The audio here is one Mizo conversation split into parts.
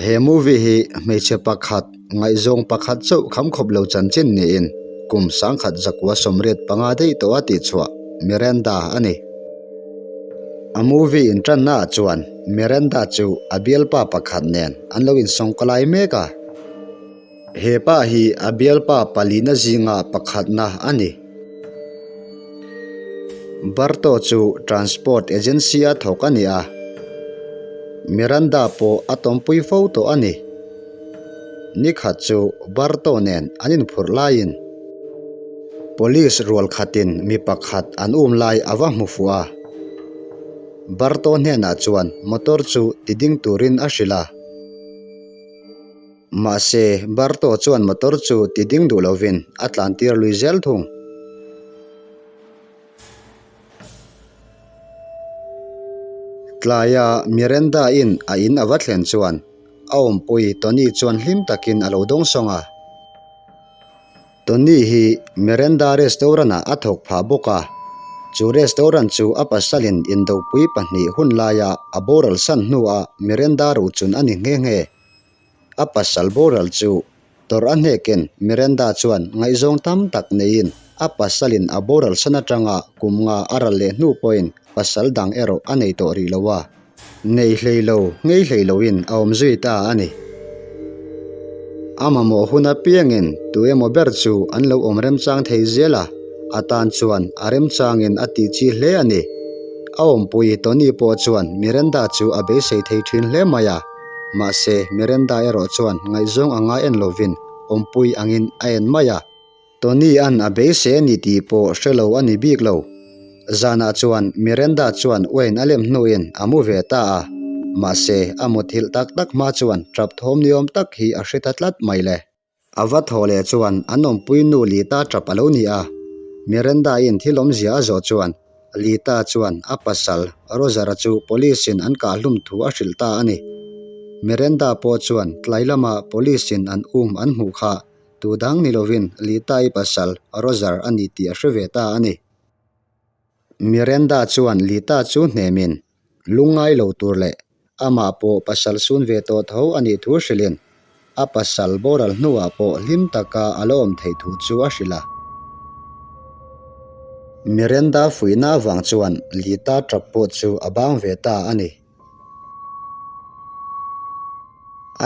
He movie hi hmeichhe pakhat ngaihzawng pakhat chauh kham khawp lo chanchin niin kum 1985 daih tawh a tihchhuah Miranda a ni. A movie intanna ah chuan Miranda chu a bialpa pakhat nen an lo insawngkalai mek a. He pa hi a bialpa palina zinga pakhatna a ni. Barto chu transport agency a thawk a ni a, Miranda pawh a tawmpui fo tawh a ni. Nikhat chu Barto nen an inphurh laiin police rual khatin mi pakhat an um lai a va hmu fuh a. Barto hnenah chuan motor chu ti ding turin a hrilh a. Mahse, Barto chuan motor chu ti ding duh lovin a tlan tir lui zel thung. Tlaia Miranda in a in a va thlen chuan a awmpui Tony chuan hlim takin a lo dawng sawng a. Tony hi Miranda restaurant ah a thawk phah bawk a, chu restaurant chu a pasalin indopui pahnih hun laia a boral san hnuah Miranda rochun a ni nghe nghe. A pasal boral chu tawrh a hnekin Miranda chuan ngaihzawng tam tak neiin a pasalin a boral san atanga kum nga a ral leh hnu pawhin pasal dang erawh a nei tawh rih lo a. Nei hlei lo, ngei hlei loin a awm zui ta a ni. A mamawh hun apiangin tu emaw ber chu an lo awm remchang thei zel a, a tan chuan a remchangin a tih chi hle a ni. A awmpui Tony pawh chuan Miranda chu a beisei thei thin hle mai a, mahse Miranda erawh chuan ngaihzawng anga en lovin awmpui angin a en mai a. Tony an a beisei a ni tih pawh hre lo a ni bik lo. Zanah chuan Miranda chuan Wayne a lem hnuin a mu ve ta a, mahse a muthilh tak tak hma chuan tap thawm niawm tak hi a hre ta tlat mai le. A va thaw leh chuan an awmpui nu Lita tap a lo ni a, Miranda in thil awmzia a zawh chuan Lita chuan a pasal Roger-a chu police in an kah hlum thu a hrilh ta a ni. Miranda pawh chuan tlai lama police in an um an hmuh kha Tu dang ni lovin Lita-i pasal Roger a ni tih a hre ve ta a ni. Miranda chuan Lita chu hnemin lungngai lo tur leh amah pawh pasal sun ve tawh tho a nih thu hrilhin a pasal boral hnuah pawh hlim taka a la awm theih thu chu a hrilh a. Miranda fuihna avang chuan Lita tap pawh chu a bang ve ta a ni.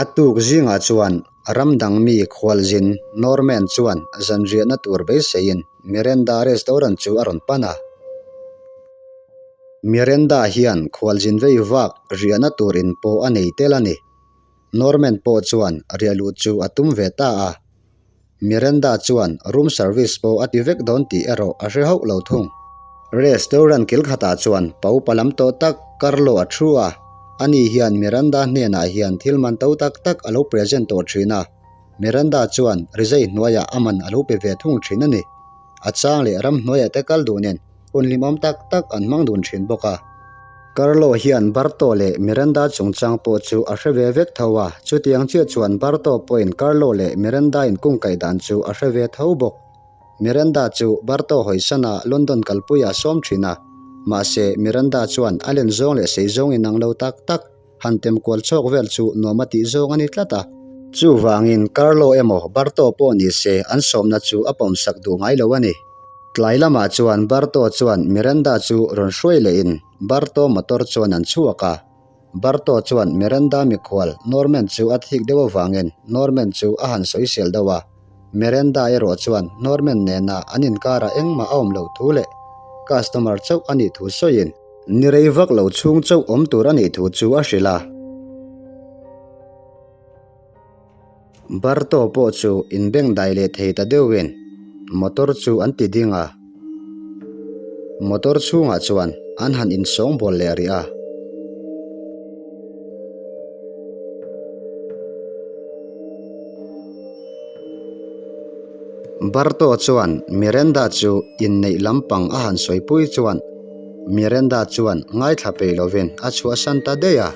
A tuk zingah chuan ram dang mi khualzin Norman chuan zanriahna tur beiseiin Miranda restaurant chu a rawn pan a. Miranda hian khualzin vei vak riahna tur in pawh a nei tel a ni. Norman pawh chuan riah luh chu a tum ve ta a. Miranda chuan room service pawh a ti vek dawn tih erawh a hre hauh lo thung. Restaurant kil khatah chuan pa upa lam tawh tak Carlo a thu a, ani hian Miranda hnenah hian thil man to tak tak a lo present tawh thin a, Miranda chuan rizai hnuaiah a man a lo pe ve thung thin a ni. A chang leh ramhnuaiah te kal duhnen hun hlimawm tak tak an hmang dun thin bawk a. Carlo hian Barto leh Miranda chungchang pawh chu a hre ve vek tho a, chutiang chiah chuan Barto pawhin Carlo leh Miranda inkungkaih dan chu a hre ve tho bawk. Miranda chu Barto hawisana London kalpuiah a sawm thin a, mahse Miranda chuan a len zawng leh sei zawng inang lo tak tak han tem kual chhawk vel chu nuam a tih zawng a ni tlat a. Chuvangin Carlo emaw Barto pawh ni se an sawmna chu a pawmsak duh ngai lo a ni. Tlai lamah chuan Barto chuan Miranda chu rawn hruai lehin Barto motor chuan an chhuak a. Barto chuan Miranda mikhual Norman chu a thik deuh avangin Norman chu a han sawisel deuh a. Miranda erawh chuan Norman nena an inkarah engmah a awm loh thu leh customer chauh a nih thu sawiin ni rei vak lo chhung chauh awm tur a nih thu chu a hrilh a. Barto pawh chu inbeng dai leh thei ta deuhin motor chu an ti ding a, motor chhungah chuan an han insawngbawl leh rih a. Barto chuan Miranda chu inneih lampang a han sawipui chuan Miranda chuan ngaithla peih lovin a chhuahsan ta daih a.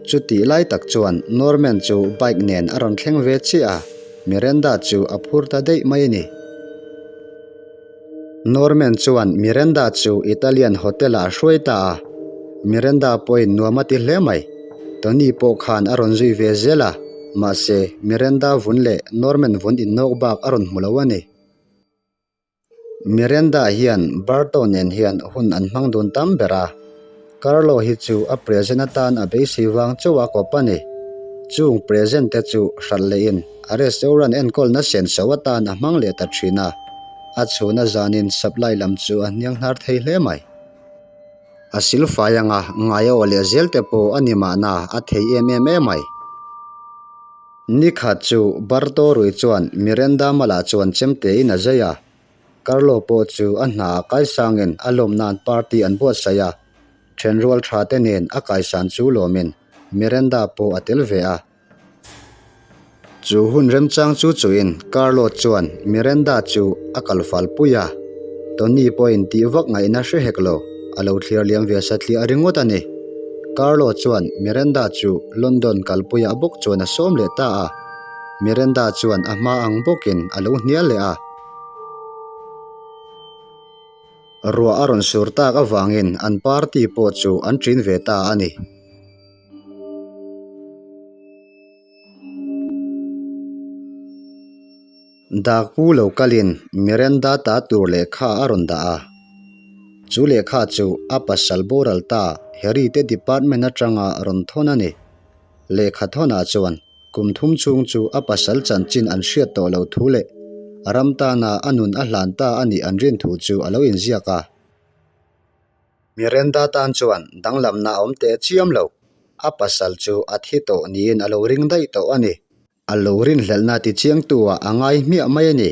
Chutih lai tak chuan Norman chu bike nen a rawn thleng ve chiah a, Miranda chu a phur ta daih mai a ni. Norman chuan Miranda chu Italian hotel ah a hruai ta a, Miranda pawhin nuam a ti hle mai. Tony pawh khan a rawn zui ve zel a, mahse Miranda vun leh Norman vun innawk bak a rawn hmu lo a ni. Miranda hian Berto nen hian hun an hmang dun tam ber a, Carlo hi chu a present atan a beisei vang chauh a kawp a ni. Chung present te chu hralh lehin a restaurant enkawlna senso atan a hmang leh ta thin a, a chhuna zanin supply lam chu a hniang hnar thei hle mai. A silfai anga ngai a aw leh zel te pawh a ni mahna a thei em em em mai. Nikhat chu Barto rui chuan Miranda Mala chuan chemtein a zai a, Carlo pawh chu a hna a kaisangin a lawm nan party an buatsaih a, thenrual tha te nen a kaisan chu lawmin Miranda pawh a tel ve a. Chu hun remchang chu chuin Carlo chuan Miranda chu a kal fal pui a, Tony pawhin tih vak ngaihna hre hek lo, a lo thlir liam ve satliah ringawt a ni. Carlo chuan Miranda chu London kalpuiah bawk chuan a sawm leh ta a, Miranda chuan a hma ang bawkin a lo hnial leh a. Ruah a rawn sur tak avangin an party pawh chu an ṭin ve ta a ni. Dakpu lo kalin Miranda ta tur lehkha a rawn dah a. Chu lehkha chu a pasal boral ta Harry te department atanga rawn thawn a ni. Lehkha thawnah chuan kum thum chhung chu a pasal chanchin an hriat tawh lo thu leh a ram tana a nun a hlan ta a nih an rin thu chu a lo inziak a. Miranda tan chuan danglamna a awm teh chiam lo, a pasal chu a thi tawh niin a lo ring daih tawh a ni. A lo rinhlelhna ti chiangtu-ah a ngai hmiah mai a ni.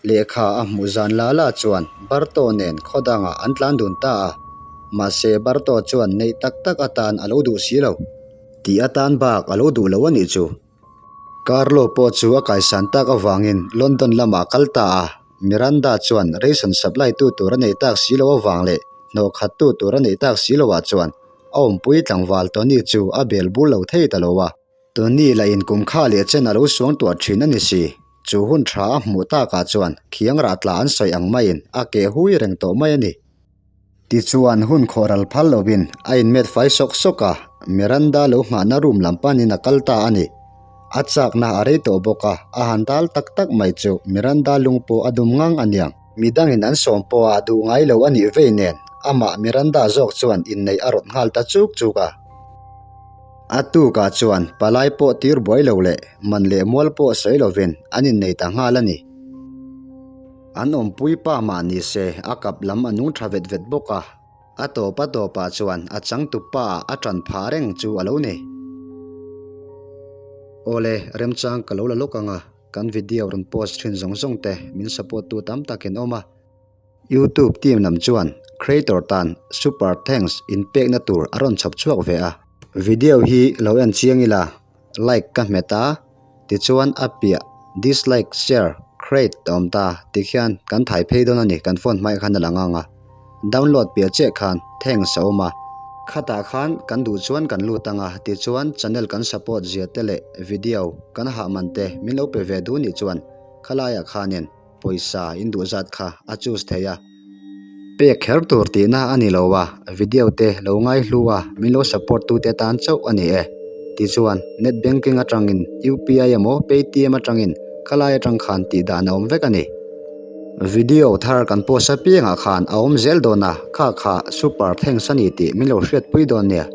Lehkha a hmuh zan la la chuan Barto nen khaw dangah an tlan dun ta a. Mahse Barto chuan neih tak tak atan a lo duh si lo. Tih atan bak a lo duh lo a nih chu. Carlo pawh chu a kaisan tak avangin London lamah a kal ta a. Miranda chuan ration supply tu tur a nei tak si lo avang leh hnawh khat tu tur a neih tak si loah chuan a awmpui tlangval Tony chu a bel bur lo thei ta lo a. Tony la in kum kha leh chen a lo suang tuah thin a ni si. Chu hun tha a hmuh takah chuan khiang rah tla an sawi ang maiin a keh hui reng tawh mai a ni. Tichuan hun khawh ral phal lovin a inmet fai sawk sawk a, Miranda lo nghahna room lam panin a kal ta a ni. A chakna a rei tawh bawk a, a han dal tak tak mai chu Miranda lung pawh a dum ngang a niang. Midangin an sawm pawha duh ngai lo a nih vei nen amah Miranda zawk chuan inneih a rawt nghal ta chuk chuk a. A tukah chuan palai pawh tir buai lo leh man leh mual pawh sawi lovin an innei ta nghal a ni. An awmpui pa mah ni se a kap lam a nung tha vet vet bawk a, a tawp a tawpah chuan a changtu pa ah a tan phah reng chu a lo ni. Awle, remchang ka lo la lawk ang a, kan video rawn post thin zawng zawng te min support tu tam takin awm a. YouTube team lam chuan creator tan super thanks inpekna tur a rawn chhawp chhuak ve a. Video hi lo en chiang ila, like ka hmet a, tichuan a piah dislike, share, create a awm ta tikhian kan thai phei dawn a ni, kan phone hmaiah khan a lang ang a, download piah chiah khan thanks a awm a. Khatah khan kan duh chuan kan lut ang a, tichuan channel kan support zia te leh video kan hah man te min lo pe ve duh nih chuan khalaiah khanin Pawisa in duh zat kha a choose thei a. Pek kher tur tihna a ni lo a, video te lo ngai hlu a, min lo support tu te tan chauh a ni e. Tichuan, net banking atangin UPI emaw Paytm atangin khalai atang khan tih dan a awm vek a ni. Video thar kan post apiangah khan a awm zel dawn a, kha kha super thanks a ni tih min lo hriatpui dawn nia.